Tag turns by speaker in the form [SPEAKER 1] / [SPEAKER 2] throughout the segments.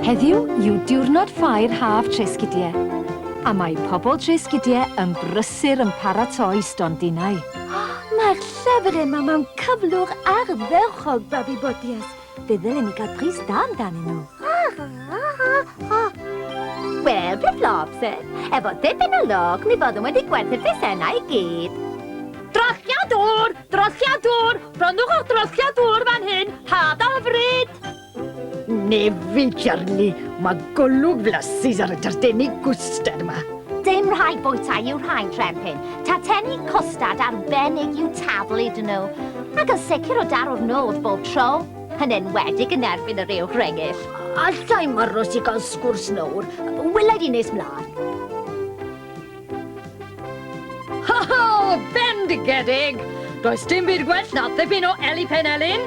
[SPEAKER 1] Heddiw yw diwrnod ffair haf Tresgidie, a mae pobl Tresgidie yn brysur yn paratoi stondinau.
[SPEAKER 2] Mae'r llyfr yma mewn cyflwr ardderchog, Babi Bodias. Fe ddylen ni gael pris da amdanyn nhw.
[SPEAKER 3] Wel, Pip-Flops, efo dipyn o lwc, mi fyddwn wedi gwerthu'r teisennau i gyd.
[SPEAKER 4] Dryllia dŵr! Dryllia dŵr! Prynwch o'ch dryllia dŵr fan hyn! Hada hyfryd!
[SPEAKER 5] Nefi, Charlie, mae golwg flasus ar y tartenni cwstard yma.
[SPEAKER 3] Dim rhai bwyta yw rhain, Trempyn. Tartenni cwstard arbennig i'w taflu ydyn nhw. Ac yn sicr o daro'r nod bob tro, yn enwedig yn erbyn yr uwch ringyll.
[SPEAKER 5] Alla i'm aros i gael sgwrs nawr. Wela i di nes mlaen.
[SPEAKER 4] Ho ho! Bendigedig! Does dim byd gwell na thipyn o Eli Pen Elin.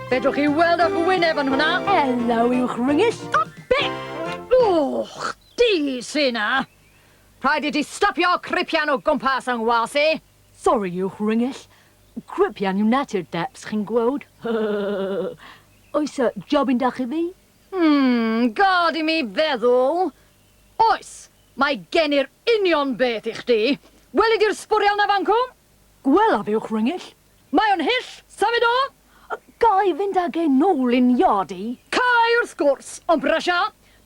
[SPEAKER 4] Fedrwch chi weld o'ch wyneb yn hwnna.
[SPEAKER 2] Helo, uwch ringyll.
[SPEAKER 4] O, be? O, chdi sy 'na! Rhaid i ti stopio cripian o gwmpas yng ngwas i.
[SPEAKER 2] Sori, uwch ringyll. Cripian yw natur Daps, chi'n gweld. Oes y jobyn da chi fi?
[SPEAKER 4] Hmm, gad i mi feddwl. Oes, mae gen i'r union beth i chdi. Weli di'r sbwriel 'na fancw?
[SPEAKER 2] Gwelaf uwch ringyll.
[SPEAKER 4] Mae o'n hyll, symud o!
[SPEAKER 2] Ga i fynd ag e nôl i'n iard i?
[SPEAKER 4] Cai wrth gwrs, ond brysia,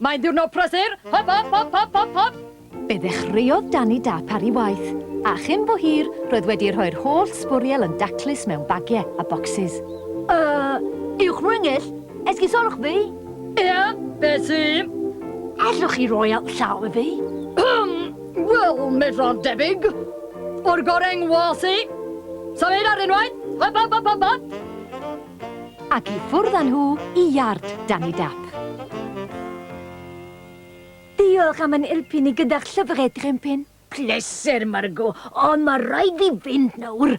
[SPEAKER 4] mae'n ddiwrnod prysur, hop hop hop hop hop hop!
[SPEAKER 1] Fe ddechreuodd Danny Dap ar ei waith, a chyn bo hir roedd wedi rhoi'r holl sbwriel yn daclus mewn bagiau a bocsys.
[SPEAKER 2] Yy, uwch ringyll, esgusodwch fi?
[SPEAKER 4] Ie, be sy?
[SPEAKER 2] Allwch chi roi out llaw i fi?
[SPEAKER 4] Wel, medran debyg. O'r gorau ngwas i. Symud ar unwaith. Hop, hop, hop, hop, hop.
[SPEAKER 1] Ac i ffwrdd â nhw i iard Danny Dap.
[SPEAKER 2] Diolch am yn helpu ni gyda'ch llyfrau, Trempyn.
[SPEAKER 5] Pleser, Margot, ond mae rhaid fi fynd nawr.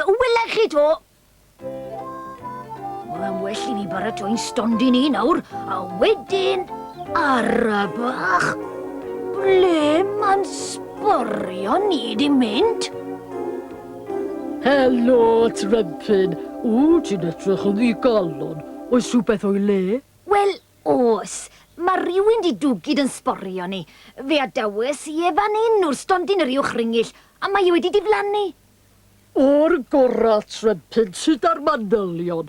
[SPEAKER 5] Wela i chi 'to. Mae'n well i fi baratoi'n stondin i nawr, a wedyn ara bach. Ble mae'n sborio ni di mynd?
[SPEAKER 4] Helo, Trempyn. O, ti'n edrych yn ddigalon. Oes rhywbeth o'i le?
[SPEAKER 5] Wel, oes. Mae rhywun di dwgyd yn sborio ni. Fe adawes i e fan hyn wrth stondin yr uwch ringyll, a mae e wedi diflannu.
[SPEAKER 4] O'r gorau, Trempyn, sydd â'r manylion.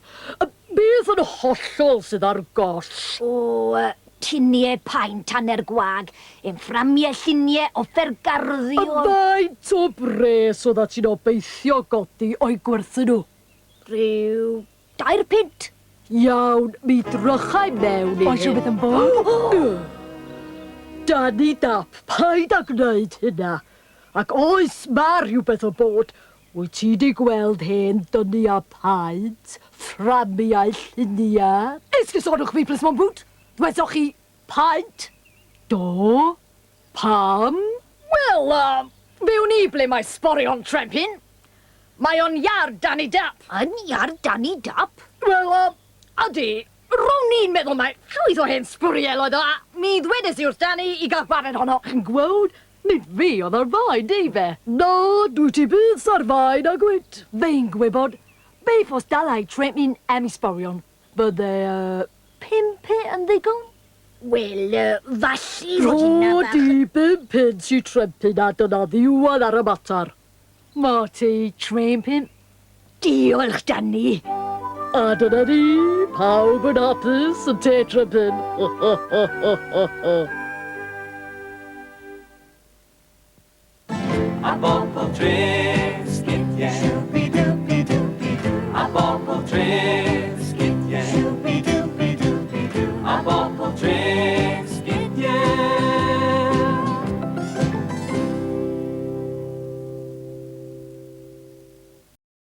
[SPEAKER 4] Beth yn hollol sydd ar goll?
[SPEAKER 5] O, tiniau paent hanner gwag, hen fframiau lluniau, offer garddio.
[SPEAKER 4] A faint o bres oeddat ti'n obeithio godi o'u gwerthu nhw?
[SPEAKER 5] Rhyw dair punt.
[SPEAKER 4] Iawn, mi drychai mewn i
[SPEAKER 2] Oes
[SPEAKER 4] hyn.
[SPEAKER 2] rhywbeth yn bod?
[SPEAKER 4] Danny Dap, paid â gwneud hynna. Ac oes, ma' rhywbeth o bod. Wyt ti 'di gweld hen dynia paent, fframiau llunia? Esgusodwch fi, Plismon Boot. Ddwesoch chi paent? Do. Pam? Wel, fe wn i ble mae sborion Trempyn. Mae o'n iard Danny Dap.
[SPEAKER 5] Yn iard Danny Dap?
[SPEAKER 4] Wel, ydy. Rown i'n meddwl mai llwyth o hen sbwriel oedd o, a mi ddwedes i wrth Danny i gael gwared honno.
[SPEAKER 2] Chi'n gweld, nid fi oedd ar fai, dyfe?
[SPEAKER 4] Na, dwyt ti byth ar fai, nag wyt?
[SPEAKER 2] Fi'n gwybod. Beth os dalai Trempyn am ei sborion? Bydde, 5 punt yn ddigon?
[SPEAKER 5] Wel, falle fod hynna
[SPEAKER 4] Rho
[SPEAKER 5] bach...
[SPEAKER 4] di 5 punt i Trempyn a dyna ddiwedd ar y matar.
[SPEAKER 2] Marty Trempyn.
[SPEAKER 5] Diolch, Danny.
[SPEAKER 4] A dyna ni, pawb yn hapus yn te, Trempyn.
[SPEAKER 6] A bobl Tresgidiau. A bobl Tresgidiau. A bobl Tresgidiau.